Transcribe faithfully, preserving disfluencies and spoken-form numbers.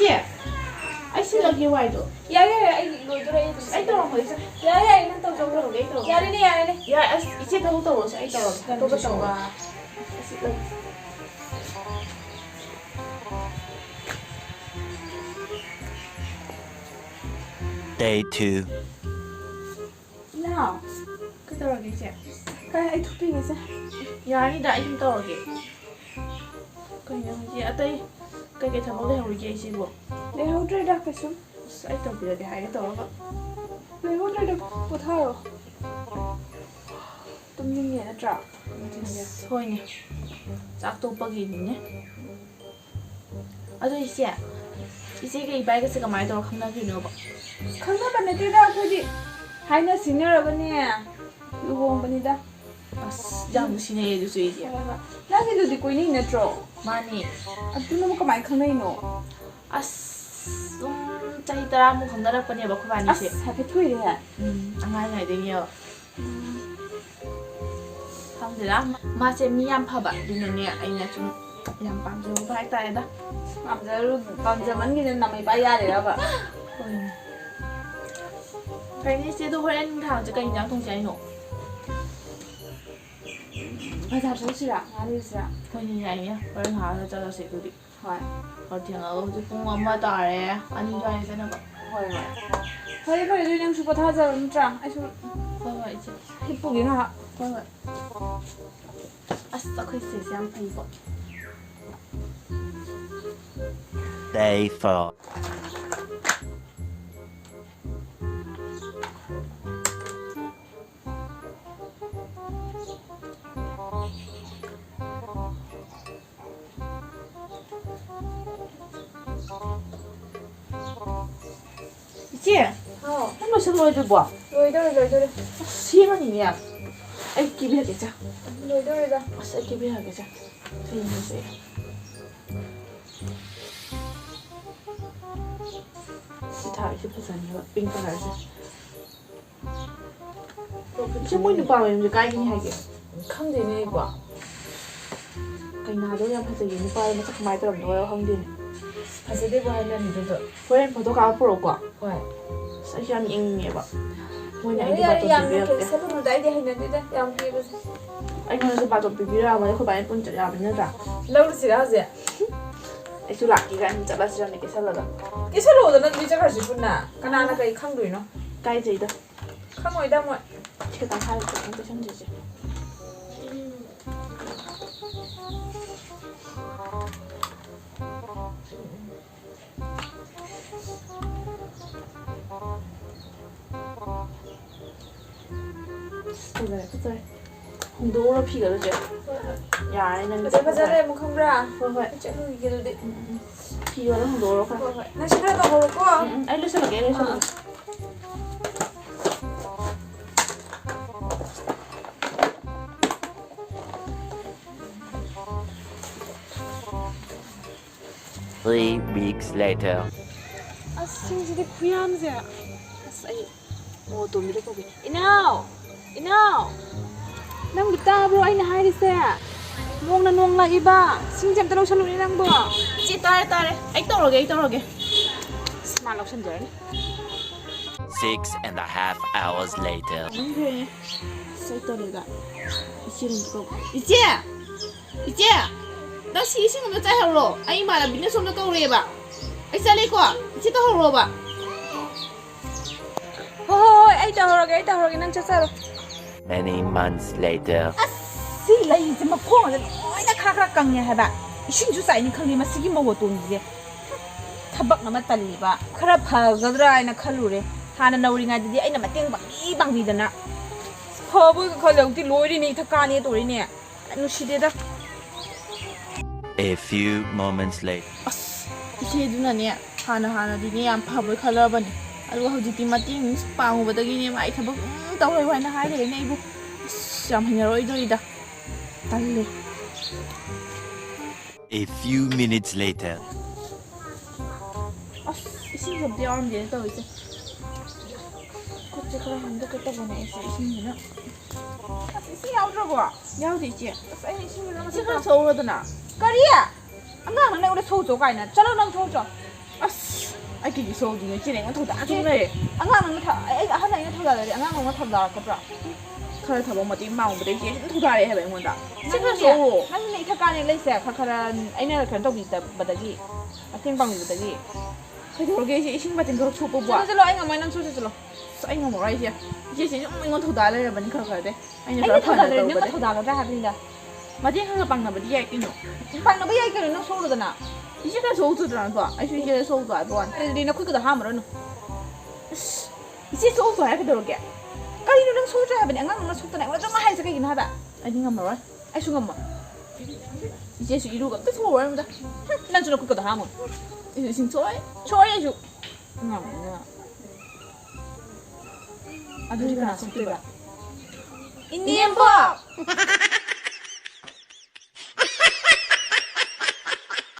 ꯏꯆꯦ, ꯑꯩ ꯁꯤꯜꯂꯒꯦ ꯋꯥꯏꯗꯣ꯫ ꯌꯥꯔꯦ, ꯌꯥꯔꯦ, ꯑꯩ ꯂꯣꯏꯗꯣꯔꯦ, ꯑꯩ ꯑꯗꯨꯝ ꯑꯩ ꯇꯧꯔꯝꯃꯒꯦ, ꯏꯆꯦ꯫ ꯌꯥꯔꯦ, ꯌꯥꯔꯦ, ꯅꯪ ꯇꯧꯖꯧ꯫ ꯑꯩ ꯇꯧꯔꯝꯒꯦ, ꯑꯩ ꯇꯧꯔꯝꯒꯦ꯫ ꯌꯥꯔꯦꯅꯦ, ꯌꯥꯔꯦꯅꯦ꯫ ꯌꯥꯔꯦ, ꯑꯁ, ꯏꯆꯦ ꯊꯕꯛ ꯇꯧꯔꯣꯁꯦ, ꯑꯩ ꯇꯧꯔꯝꯒꯦ꯫ ꯑꯇꯣꯞꯄ ꯇꯧꯔꯣ꯫ ꯑꯁ, ꯂꯧ꯫ Day two. ꯏꯅꯥꯎ, ꯀꯩꯗꯧꯔꯒꯦ ꯏꯆꯦ? ꯀꯥꯏ, ꯑꯩ ꯊꯨꯞꯄꯤꯒꯦꯁꯦ꯫ ꯌꯥꯅꯤꯗ, ꯑꯩ ꯑꯗꯨꯝ ꯇꯧꯔꯒꯦ꯫ ꯀꯩꯅꯣ ꯍꯧꯖꯤꯛ ꯑꯇꯩ ꯀꯩꯀꯩ ꯊꯕꯛ ꯂꯩꯍꯧꯔꯤꯒꯦ ꯏꯆꯦꯕꯨ? ꯂꯩꯍꯧꯗ꯭ꯔꯦꯗ ꯀꯩꯁꯨꯝ꯫ ꯑꯁ, ꯑꯩ ꯇꯧꯕꯤꯔꯒꯦ ꯍꯥꯏꯒꯦ ꯇꯧꯔꯒ꯫ ꯂꯩꯍꯧꯗ꯭ꯔꯦꯗ, ꯄꯣꯊꯥꯔꯣ꯫ ꯇꯨꯝꯅꯤꯡꯉꯦ ꯅꯠꯇ꯭ꯔꯥ? ꯑꯁ, ꯍꯣꯏꯅꯦ꯫ ꯆꯥꯛ ꯇꯣꯛꯄꯒꯤꯅꯤꯅꯦ꯫ ꯑꯗꯣ ꯏꯆꯦ, ꯏꯆꯦꯒ ꯏꯕꯥꯏꯒꯁꯦ ꯀꯃꯥꯏꯅ ꯇꯧꯔ ꯈꯪꯅꯈ꯭ꯔꯤꯅꯣꯕ? ꯈꯪꯅꯕ ꯅꯠꯇꯦꯗ ꯑꯩꯈꯣꯏꯗꯤ, ꯍꯥꯏꯅ ꯁꯤꯡꯅꯔꯒꯅꯦ ꯂꯨꯍꯣꯡꯕꯅꯤꯗ꯫ ꯑꯁ, ꯌꯥꯝ ꯅꯨꯡꯁꯤꯅꯩꯌꯦ ꯑꯗꯨꯁꯨ ꯏꯆꯦ꯫ ꯍꯣꯏ, ꯍꯣꯏ꯫ ꯅꯪꯒꯤꯗꯨꯗꯤ ꯀꯣꯏꯅꯩ ꯅꯠꯇ꯭ꯔꯣ? ꯃꯥꯅꯤ꯫ ꯑꯗꯨꯅꯕꯨ ꯀꯃꯥꯏꯅ ꯈꯪꯅꯩꯅꯣ? ꯑꯁ, ꯁꯨꯝ ꯆꯍꯤ ꯇꯔꯥꯃꯨꯛ ꯈꯪꯅꯔꯛꯄꯅꯦꯕ ꯑꯩꯈꯣꯏꯕꯥꯅꯤꯁꯦ꯫ ꯑꯁ, ꯍꯥꯏꯐꯦꯠ ꯀꯨꯏꯔꯦꯍꯦ꯫ ꯎꯝ, ꯑꯉꯥꯡ ꯑꯣꯏꯔꯤꯉꯩꯗꯒꯤꯅꯦꯕ꯫ ꯎꯝ꯫ ꯈꯪꯗꯦꯗ, ꯃꯥꯁꯦ ꯃꯤ ꯌꯥꯝ ꯐꯕ, ꯑꯗꯨꯅꯅꯦ ꯑꯩꯅ ꯁꯨꯝ ꯌꯥꯝ ꯄꯥꯝꯖꯔꯨꯕ ꯍꯥꯏꯇꯥꯔꯦꯗ꯫ ꯄꯥꯝꯖꯔꯨ-, ꯄꯥꯝꯖꯃꯟꯒꯤꯗꯅ ꯅꯥꯃꯩ ꯄꯥꯏ ꯌꯥꯔꯤꯔꯕ? ꯍꯣꯏꯅꯦ꯫ ꯐꯩꯅꯦ ꯏꯆꯦ, ꯑꯗꯣ ꯍꯣꯔꯦꯟ ꯅꯨꯡꯗꯥꯡꯁꯦ ꯀꯩ ꯏꯟꯖꯥꯡ ꯊꯣꯡꯁꯦ ꯍꯥꯏꯅꯣ? ꯕꯖꯥꯔ ꯆꯠꯂꯨꯁꯤꯔꯥ? ꯉꯥ ꯂꯩꯔꯨꯁꯤꯔꯥ? ꯍꯣꯏꯅꯦ, ꯌꯥꯏꯅꯦ, ꯍꯣꯔꯦꯟ ꯉꯥꯏꯍꯥꯛ ꯂꯩꯔ ꯆꯠꯂꯁꯦ ꯑꯗꯨꯗꯤ꯫ ꯍꯣꯏ꯫ ꯍꯣꯏ, ꯊꯦꯡꯉꯒ ꯍꯧꯖꯤꯛ ꯄꯨꯡ ꯑꯃ ꯇꯥꯔꯦ, ꯑꯅꯤ ꯑꯗꯨꯋꯥꯏꯗ ꯆꯠꯅꯕ꯫ ꯍꯣꯏ, ꯍꯣꯏ꯫ ꯐꯔꯦ, ꯐꯔꯦ, ꯑꯗꯨꯗꯤ ꯅꯪꯁꯨ ꯄꯣꯊꯥꯖꯔꯣ, ꯅꯠꯇ꯭ꯔꯥ? ꯑꯩꯁꯨ ꯍꯣꯏ, ꯍꯣꯏ, ꯏꯆꯦ꯫ ꯍꯤꯞꯄꯨꯒꯦ ꯉꯥꯏꯍꯥꯛ꯫ ꯍꯣꯏ, ꯍꯣꯏ꯫ ꯑꯁ, ꯑꯩꯈꯣꯏ ꯆꯦꯁꯦ ꯌꯥꯝ ꯐꯩꯀꯣ꯫ Day four. ꯏꯆꯦ, ꯍꯥꯎ꯫ ꯅꯪ ꯂꯣꯏꯁꯜ ꯂꯣꯏꯗ꯭ꯔꯤꯕꯣ? ꯂꯣꯏꯗꯧꯔꯦ, ꯂꯣꯏꯗꯧꯔꯦ꯫ ꯑꯁ, ꯊꯦꯡꯉꯅꯤꯅꯦ꯫ ꯑꯩ ꯀꯦꯕꯤꯔꯛꯀꯦ, ꯆꯥ꯫ ꯂꯣꯏꯗꯧꯔꯦꯗ꯫ ꯑꯁ, ꯑꯩ ꯀꯦꯕꯤꯔꯛꯀꯦ, ꯆꯥ꯫ ꯊꯦꯡꯉꯁꯦ꯫ ꯁꯤ ꯊꯥꯔꯤꯁꯦ ꯐꯖꯅꯤꯕ, pink colourꯁꯦ꯫ ꯏꯆꯦ, ꯃꯣꯏ ꯅꯨꯄꯥ ꯃꯌꯨꯝꯁꯦ ꯀꯥꯏꯗꯅꯤ ꯍꯥꯏꯒꯦ? ꯈꯪꯗꯦꯅꯦ ꯑꯩꯕꯣ꯫ ꯀꯩꯅꯥꯗꯣ ꯌꯥꯝ ꯐꯖꯩꯌꯦ, ꯅꯨꯄꯥꯗꯣ ꯃꯁꯛ ꯀꯃꯥꯏꯅ ꯇꯧꯔꯝꯗꯣꯏꯅꯣ ꯈꯪꯗꯦꯅꯦ꯫ ꯐꯖꯗꯦꯕꯨ ꯍꯥꯏꯅꯔꯤꯗꯨꯗꯣ꯫ ꯍꯣꯔꯦꯟ ꯐꯣꯇꯣ ꯀꯥꯞꯄ ꯄꯨꯔꯛꯎꯀꯣ꯫ ꯍꯣꯏ꯫ ꯑꯁ, ꯑꯩꯁꯨ ꯌꯥꯝ ꯌꯦꯡꯅꯤꯡꯉꯦꯕ꯫ ꯃꯣꯏꯅ ꯑꯩꯒꯤ ꯌꯥꯔꯦ, ꯌꯥꯔꯦ, ꯕꯥꯇꯣꯟ ꯌꯥꯝꯅ ꯄꯤꯕꯤꯔꯛꯇꯦ꯫ ꯀꯦꯛꯁꯜꯂꯨꯅꯨꯗ, ꯑꯩꯗꯤ ꯍꯩꯅꯗꯦꯗ ꯌꯥꯝ ꯀꯦꯕꯁꯦ꯫ ꯑꯩꯉꯣꯟꯗꯁꯨ ꯕꯥꯇꯣꯟ ꯄꯤꯕꯤꯔꯛꯑꯕꯅꯤ, ꯑꯩꯈꯣꯏ ꯕꯥꯅ ꯄꯨꯟꯅ ꯆꯠ ꯌꯥꯕꯅꯤ ꯅꯠꯇ꯭ꯔꯥ? ꯂꯧꯔꯨꯁꯤꯔꯥ ꯍꯧꯖꯤꯛ? ꯑꯩꯁꯨ ꯂꯥꯛꯀꯦ ꯀꯥꯏꯅ ꯆꯠꯂꯁꯤꯔꯅꯦ ꯀꯦꯁꯜꯂꯒ? ꯀꯦꯁꯜꯂꯛꯑꯣꯗ, ꯅꯪꯗꯤ ꯆꯠꯈ꯭ꯔꯁꯤ ꯄꯨꯟꯅ꯫ ꯀꯅꯥꯅ ꯀꯩ ꯈꯪꯗꯣꯏꯅꯣ? ꯀꯥꯏꯖꯩꯗ꯫ ꯈꯪꯉꯣꯏꯗ ꯃꯣꯏ꯫ ꯁꯤ ꯈꯤꯇꯪ ꯍꯥꯏꯔꯒ ꯈꯤꯇꯪ ꯀꯦꯁꯟꯁꯤꯁꯦ꯫ ꯐꯖꯔꯦ, ꯐꯖꯔꯦ꯫ ꯍꯣꯡꯗꯣꯛꯎꯔꯣ ꯐꯤꯒꯗꯣ, ꯆꯦ꯫ ꯍꯣꯏ, ꯍꯣꯏ꯫ ꯌꯥꯔꯦ, ꯅꯪ ꯐꯖ ꯐꯖꯔꯦ ꯑꯃꯨꯛ ꯈꯪꯕ꯭ꯔꯥ? ꯍꯣꯏ, ꯍꯣꯏ꯫ ꯑꯩ ꯆꯠꯂꯨꯈꯤꯒꯦ ꯑꯗꯨꯗꯤ꯫ ꯎꯝ, ꯎꯝ, ꯎꯝ꯫ ꯐꯤꯒꯗꯣ ꯍꯣꯡꯗꯣꯛꯎꯔꯣ ꯈꯔ꯫ ꯍꯣꯏ, ꯍꯣꯏ꯫ ꯅꯪ ꯁꯤ ꯈꯔ ꯇꯧꯍꯧꯔꯣꯀꯣ꯫ ꯎꯝ, ꯎꯝ, ꯑꯩ ꯂꯣꯏꯁꯜꯂꯒꯦ, ꯑꯩ ꯑꯥ, ꯑꯥ꯫ ꯂꯣꯏꯁꯜꯂꯒꯦ꯫ Three weeks later. ꯑꯁ, ꯁꯤꯡꯁꯤꯗꯤ ꯈꯨꯌꯥꯝꯁꯦ꯫ ꯑꯁ, ꯑꯩ ꯃꯣꯇꯣꯝꯕꯤꯗ ꯀꯧꯒꯦ꯫ ꯏꯅꯥꯎ! ꯏꯅꯥꯎ! ꯅꯪꯕꯨ ꯇꯥꯕ꯭ꯔꯣ ꯑꯩꯅ ꯍꯥꯏꯔꯤꯁꯦ? ꯅꯣꯡꯅ ꯅꯣꯡ ꯂꯥꯛꯏꯕ꯫ ꯁꯤꯡꯁꯦ ꯑꯝꯇ ꯂꯧꯁꯜꯂꯨꯅꯦ ꯅꯪꯕꯣ꯫ ꯏꯆꯦ, ꯇꯥꯔꯦ, ꯇꯥꯔꯦ꯫ ꯑꯩ ꯇꯧꯔꯒꯦ, ꯑꯩ ꯇꯧꯔꯒꯦ꯫ ꯑꯁ, ꯃꯥ ꯂꯧꯁꯟꯖꯔꯅꯤ꯫ Six and a half hours later. ꯃꯥꯡꯈ꯭ꯔꯦ꯫ ꯑꯁ, ꯑꯩ ꯇꯜꯂꯦꯗ꯫ ꯏꯆꯦ ꯑꯝꯇ ꯀꯧ-, ꯏꯆꯦ! ꯏꯆꯦ! ꯅꯪ ꯁꯤ ꯏꯁꯤꯡ ꯑꯝꯇ ꯆꯥꯏꯍꯧꯔꯣ꯫ ꯑꯩ ꯏꯃꯥꯟꯅꯕꯤꯅ ꯁꯣꯝꯗ ꯀꯧꯔꯛꯑꯦꯕ꯫ ꯑꯩ ꯆꯠꯂꯦꯀꯣ꯫ ꯏꯆꯦ ꯇꯧꯍꯧꯔꯣꯕ꯫ ꯍꯣ, ꯍꯣ, ꯍꯣꯏ, ꯑꯩ ꯇꯧꯍꯧꯔꯒꯦ, ꯑꯩ ꯇꯧꯍꯧꯔꯒꯦ, ꯅꯪ ꯆꯠꯆꯔꯣ꯫ Many months later. ꯑꯁ, ꯁꯤ ꯂꯩꯁꯦ ꯃꯈꯣꯡ ꯑꯁꯦ ꯂꯣꯏꯅ ꯈꯔ ꯈꯔ ꯀꯪꯉꯦ ꯍꯥꯏꯕ꯫ ꯏꯁꯤꯡꯁꯨ ꯆꯥꯏꯅꯤ ꯈꯪꯗꯦ ꯃꯁꯤꯒꯤ ꯃꯧ ꯑꯇꯣꯝꯕꯤꯁꯦ꯫ ꯊꯕꯛ ꯑꯃ ꯇꯜꯂꯤꯕ꯫ ꯈꯔ ꯐꯒꯗ꯭ꯔꯥ ꯍꯥꯏꯅ ꯈꯜꯂꯨꯔꯦ꯫ ꯍꯥꯟꯅ ꯅꯧꯔꯤꯉꯩꯗꯗꯤ ꯑꯩꯅ ꯃꯇꯦꯡ ꯄꯥꯡꯕꯤ ꯄꯥꯡꯕꯤꯗꯅ꯫ ꯐꯕꯒ ꯈꯜꯂꯦ, ꯍꯧꯖꯤꯛꯇꯤ ꯂꯣꯏꯔꯤꯅꯦ, ꯏꯊꯛ ꯀꯥꯅꯦ ꯇꯧꯔꯤꯅꯦ꯫ ꯅꯨꯡꯁꯤꯗꯦꯗ꯫ A few moments later. ꯑꯁ, ꯏꯆꯦꯗꯨꯅꯅꯦ, ꯍꯥꯟꯅ ꯍꯥꯟꯅꯗꯤꯅꯦ ꯌꯥꯝ ꯐꯕꯣꯏ ꯈꯜꯂꯕꯅꯦ, ꯑꯗꯨꯒ ꯍꯧꯖꯤꯛꯇꯤ ꯃꯇꯦꯡ ꯁꯨꯝ ꯄꯥꯡꯉꯨꯕꯗꯒꯤꯅꯦ, ꯃꯥ ꯑꯩ ꯊꯕꯛ ꯑꯗꯨꯝ ꯇꯧ ꯂꯩꯌꯨ ꯍꯥꯏꯅ ꯍꯥꯏ ꯂꯩꯔꯦꯅꯦ ꯑꯩꯕꯨ꯫ ꯑꯁ, ꯌꯥꯝ ꯍꯩꯅꯔꯣꯏꯗꯧꯔꯤꯗ꯫ ꯇꯜꯂꯦ꯫ A few minutes later. ꯑꯁ, ꯏꯁꯤꯡꯁꯨ ꯑꯝꯇ ꯌꯥꯎꯔꯝꯗꯦꯅ ꯇꯧꯔꯤꯁꯦ꯫ ꯈꯨꯠꯁꯦ ꯈꯔ ꯍꯥꯝꯗꯣꯛꯀꯦ ꯇꯧꯕꯅꯦ ꯑꯩꯁꯦ ꯏꯁꯤꯡꯁꯤꯅ꯫ ꯑꯁ, ꯏꯁꯤꯡ ꯌꯥꯎꯗ꯭ꯔꯕꯣ? ꯌꯥꯎꯗꯦ, ꯏꯆꯦ꯫ ꯑꯁ, ꯑꯩꯅ ꯏꯁꯤꯡꯁꯤꯅ ꯏꯆꯦ, ꯈꯔ ꯃꯊꯛꯇ ꯁꯧꯍꯜꯂꯣꯗꯅ꯫ ꯀꯔꯤ? ꯑꯉꯥꯡ ꯅꯪꯅ ꯑꯩꯉꯣꯟꯗ ꯁꯧꯆꯣ ꯀꯥꯏꯅ꯫ ꯆꯠꯂꯣ, ꯅꯪ ꯁꯧꯆꯣ꯫ ꯑꯁ, ꯑꯩ ꯀꯩꯒꯤ ꯁꯧꯗꯣꯏꯅꯣ? ꯏꯆꯦꯅ ꯑꯩꯉꯣꯟꯗ ꯊꯧꯗꯥ ꯑꯗꯨꯝ ꯂꯩꯔꯦ꯫ ꯑꯉꯥꯡ ꯅꯪꯅ ꯊ-, ꯑꯩ, ꯑꯍꯟ ꯑꯩꯅ ꯊꯧꯗꯥꯗꯗꯤ ꯑꯉꯥꯡ ꯅꯪꯅ ꯊꯧꯗꯥꯔꯛꯀꯗ꯭ꯔꯣ? ꯈꯔ ꯊꯕꯛ ꯃꯇꯦꯡ ꯄꯥꯡꯉꯨꯕꯗ ꯏꯆꯦ ꯑꯗꯨꯝ ꯊꯧꯗꯥꯔꯛꯑꯦ ꯍꯥꯏꯕ ꯑꯩꯉꯣꯟꯗ꯫ ꯁꯤ ꯈꯔ ꯅꯪꯅꯅꯦ, ꯁꯧꯑꯣ꯫ ꯅꯪꯅꯅꯦ ꯏꯊꯛ ꯀꯥꯅꯦ ꯂꯩꯁꯦ, ꯈꯔ ꯈꯔ ꯑꯩꯅ ꯀꯩꯅꯣ ꯇꯧꯕꯤꯗꯕꯗꯒꯤ, ꯃꯇꯦꯡ ꯄꯥꯡꯕꯤꯕꯗꯒꯤ꯫ ꯀꯩꯗꯧꯔꯒꯦ ꯏꯆꯦ? ꯏꯁꯤꯡ ꯕꯥꯇꯤꯟ ꯈꯔ ꯁꯣꯛꯄꯕꯨ꯫ ꯆꯠꯂꯣ, ꯆꯠꯂꯣ, ꯑꯩ ꯉꯝꯃꯣꯏ, ꯅꯪ ꯁꯨꯔꯨ ꯆꯠꯂꯣ꯫ ꯑꯁ, ꯑꯩ ꯉꯝꯃꯔꯣꯏ ꯏꯆꯦ꯫ ꯏꯆꯦꯁꯦ ꯁꯨꯝ ꯑꯩꯉꯣꯟꯗ ꯊꯧꯗꯥ ꯂꯩꯔꯕꯅꯤ ꯈꯔ ꯈꯔꯗꯤ꯫ ꯑꯩꯅ ꯑꯩꯅ ꯈꯔ ꯐꯅ ꯊꯧꯗꯥꯗ꯭ꯔꯗꯤ ꯅꯪꯅ ꯇꯧꯕꯅꯦ꯫ ꯊꯧꯗꯥꯒꯗ꯭ꯔꯥ ꯍꯥꯏꯕꯅꯤꯗ꯫ ꯃꯇꯦꯡ ꯈꯔ ꯈꯔ ꯄꯥꯡꯅꯕꯗꯤ ꯌꯥꯏ ꯀꯩꯅꯣ꯫ ꯄꯥꯡꯅꯕ ꯌꯥꯏ ꯀꯩꯅꯣ, ꯅꯪ ꯁꯣꯛꯎꯔꯗꯅ꯫ ꯏꯆꯦ ꯈꯔ ꯁꯣꯛꯎꯗ꯭ꯔꯥ ꯅꯠꯇ꯭ꯔꯣ? ꯑꯩꯁꯨ ꯏꯆꯦ ꯁꯣꯛꯎꯗ꯭ꯔꯥ ꯍꯥꯏꯕ ꯋꯥꯅꯤ꯫ ꯑꯗꯨꯗꯤ ꯅꯈꯨꯠꯀꯗꯣ ꯍꯥꯝꯃꯨꯔꯅꯨ꯫ ꯑꯁ, ꯏꯆꯦ ꯁꯣꯛꯎꯗ꯭ꯔꯥ ꯍꯥꯏ ꯀꯩꯗꯧꯔꯒꯦ? ꯀꯔꯤꯅꯣ ꯅꯪ ꯁꯣꯛꯎꯗ꯭ꯔꯥ ꯍꯥꯏꯕꯅꯤ? ꯑꯉꯥꯡ ꯅꯪꯅ ꯁꯣꯛꯇꯅ ꯑꯩꯉꯣꯟꯗ ꯑꯗꯨꯝ ꯍꯥꯏꯔꯤꯁꯦ ꯀꯩꯒꯤꯅꯣ ꯍꯥꯏꯕ? ꯑꯩꯗꯤ ꯉꯝꯃꯔꯣꯏ꯫ ꯑꯩꯁꯨ ꯉꯝꯃꯣꯏ꯫ ꯏꯆꯦꯁꯨ ꯏꯔꯨꯒ ꯑꯝꯇ ꯊꯣꯛꯎꯔꯣꯏ ꯑꯝꯇ꯫ ꯍꯨꯝ, ꯅꯪꯁꯨ ꯅꯈꯨꯠꯀꯗꯣ ꯍꯥꯝꯃꯨ꯫ ꯑꯩꯁꯨ ꯏꯁꯤꯡ ꯁꯣꯛꯑꯦ, ꯁꯣꯛꯑꯦ ꯑꯩꯁꯨ꯫ ꯑꯉꯥꯡꯅꯤꯅ꯫ ꯑꯗꯨꯗꯤ ꯀꯅꯥ ꯁꯣꯛꯇꯣꯏꯕ? ꯏꯅꯦꯝꯕꯣꯛ!